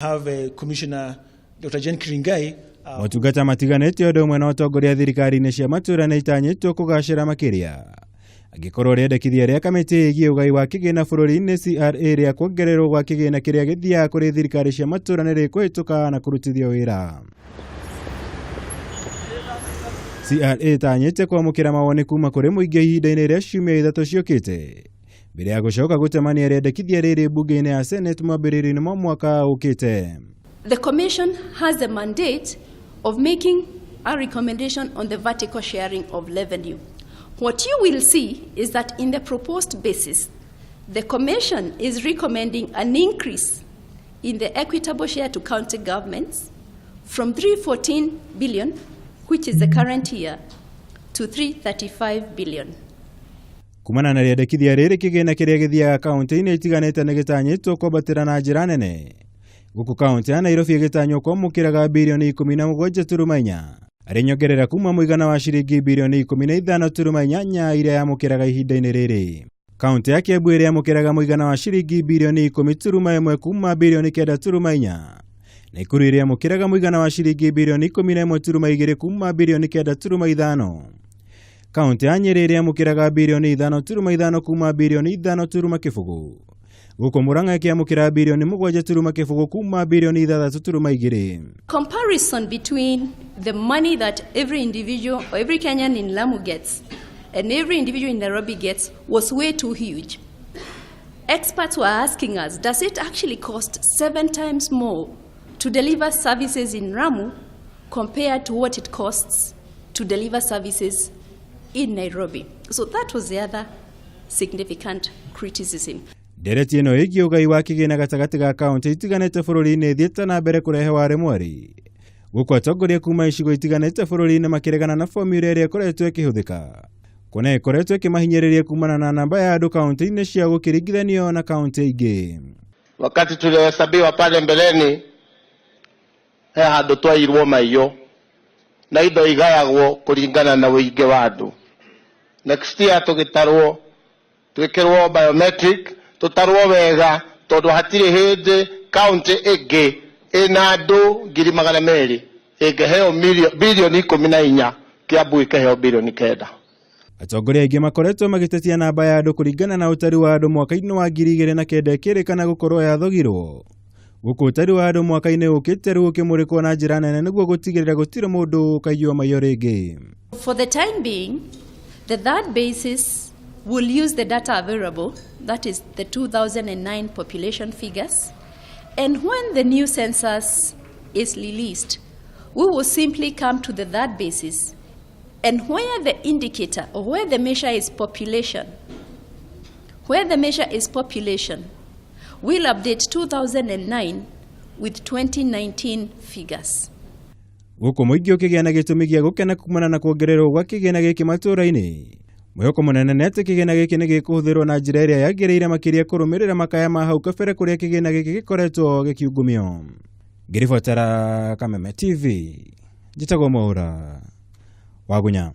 Have Commissioner Dr. Jane Kiringai. Motungata matiganĩte ũndũ ũmwe na ũtongoria thirikari-inĩ cia matũra nĩ itanyĩtwo kũgacĩra makĩria angĩkorwo rĩendekithia rĩa kamĩtĩ ĩgiĩ ũgai wa kĩgĩna bũrũri-inĩ CRA rĩa kuongererwo gwa kĩgĩna kĩrĩa gĩthiaga kũrĩ thirikari cia matũra nĩ rĩkũhĩtũka na kũrutithio wĩra. CRA ĩtanyĩte kwamũkĩra mawoni kuma kũrĩ mũingĩ ihinda-inĩ rĩa ciumia 3 ciũkĩte mbere ya gũcoka gũtemania rĩendekithia rĩrĩ mbunge-inĩ ya Senate mwambĩrĩrio-inĩ mwa mwaka ũkĩte. The Commission has the mandate of making a recommendation on the vertical sharing of revenue. What you will see is that in the proposed basis, the Commission is recommending an increase in the equitable share to county governments from 314 billion, which is the current year, to 335 billion. Kumana na rĩendekithia rĩrĩ kĩgĩna kĩrĩa gĩthiaga kaunti-inĩ itiganĩte nĩ gĩtanyĩtwo kwambatĩra na njĩra nene. Gũkũ kaunti ya Nairobi ĩgĩtanywo kwamũkĩraga birioni 17.4 arĩ nyongerera kuma mũigana wa ciringi birioni 15.8 iria yamũkĩraga ihinda-inĩ rĩrĩ. Kaunti ya Kiambu ĩrĩa yamũkĩraga mũigana wa ciringi birioni 10.1 kuma birioni 9.4. Naikuru ĩrĩa yamũkĩraga mũigana wa ciringi birioni 11.2 kuma birioni 9.5. Kaunti ya Nyeri ĩrĩa yamũkĩraga birioni 5.5 kuma birioni 5.0. Gũkũ Murang'a ĩkĩamũkĩra birioni 7.0 kuma birioni 6.2. Comparison between the money that every individual or every Kenyan in Lamu gets and every individual in Nairobi gets was way too huge. Experts were asking us, does it actually cost 7 times more to deliver services in Lamu compared to what it costs to deliver services in Nairobi? So that was the other significant criticism. Ndereti ĩno ĩgiĩ ũgai wa kĩgĩna gatagatĩ ga kaunti itiganĩte bũrũri-inĩ ĩthiĩte na mbere kũrehe ware mweri. Gũkũ atongoria kuma icigo itiganĩte bũrũri-inĩ makĩregana na formula ĩrĩa ĩkoretwo ĩkĩhũthĩka. Kuona ĩkoretwo ĩkĩmahinyĩrĩria kumana na namba ya andũ kaunti-inĩ ciao gũkĩringithanio na kaunti ingĩ. Wakati tulihesabiwa pale mbeleni, he handũ twairwo maiyo na indo igayagwo kũringana na ũingĩ wa andũ. Next year tũgĩtarwo, twĩkĩrwo biometric, tũtarwo wega tondũ hatirĩ hĩndĩ kaunti ĩngĩ ĩna andũ 200,000 ĩngĩheo bilioni 14, Kiambu ĩkĩheo bilioni 9. Atongoria aingĩ makoretwo magĩtetia namba ya andũ kũringana na ũtari wa andũ mwaka-inĩ wa 2009 ĩkĩrĩkana gũkorwo yathogirwo. Gũkũ ũtari wa andũ mwaka-inĩ ũkĩte rĩu ũkĩmũrĩkwo na njĩra nene nĩguo gũtigĩrĩra gũtirĩ mũndũ ũkaiywo maiyo rĩngĩ. For the time being, the third basis will use the data available, that is the 2009 population figures, and when the new census is released, we will simply come to the third basis, and where the indicator or where the measure is population, where the measure is population, we'll update 2009 with 2019 figures. Gũkũ mũingĩ ũkĩgĩa na gĩtũmi gĩa gũkena kumana na kuongererwo gwa kĩgĩna gĩkĩ matũũra-inĩ. Mwĩhoko mũnene nĩ atĩ kĩgĩna gĩkĩ nĩ gĩkũhũthĩrwo na njĩra ĩrĩa yagĩrĩire makĩria kũrũmĩrĩra makaya ma hau kabere kũrĩa kĩgĩna gĩkĩ gĩkoretwo gĩkiungumio. Ngĩribotera Kameme TV, njĩtagwo Mwaũra Wagunya.